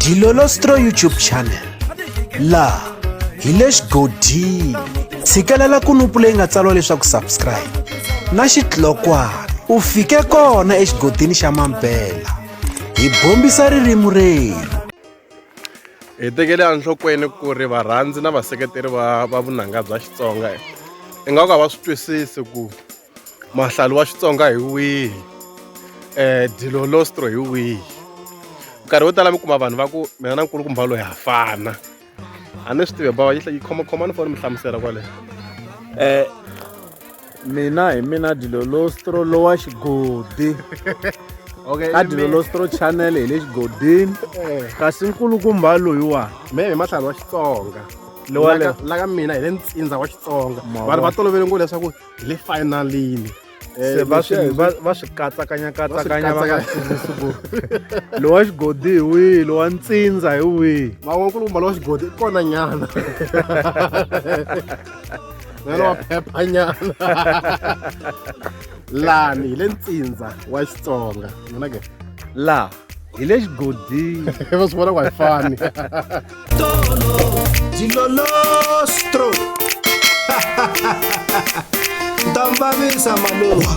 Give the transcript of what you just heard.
Dilolostro YouTube channel laha hi le xigodini tshikelela kunupu leyi nga tsariwa leswaku subscribe na xitlokwana u fike kona exigodini xa mampela hi bombisa ririmi rerhu. Hi tekele enhlokweni ku ri varhandzi na vaseketeri va va vunanga bya Xitsonga ingaku a va swi twisisi ku mahlalu wa Xitsonga hi wihi Dilolostro hi wihi nkarhi wo tala mi kuma vanhu va ku mina na nkulukumba loyi ha fana a ni swi tivi bava yi yi khoma khomani foni mi hlamusela kwale. Mina hi mina Dilolostro lowa xigodi Okay, ka Dilolostro channel hi le xigodini kasi nkulukumba loyiwani me hi mahlalu wa Xitsonga Lowa La ka- la ka mina hi le ntsindza wa Xitsonga Ma vanhu va vona. tolovele ngopfu leswaku hi le finalini se va swi va va swi katsakanya katsakanya va nga twisisi ku lowa xigodi hi wihi lowa ntsindza hi wihi Mawankulukumba lowa xigodi i kona nyana na lowa phepha nyana lani hi le ntsindza wa Xitsonga mina ke laha hi le xigodini va swi vona ku a hi fani. Dilolostro. Ntamvavisa maluwa.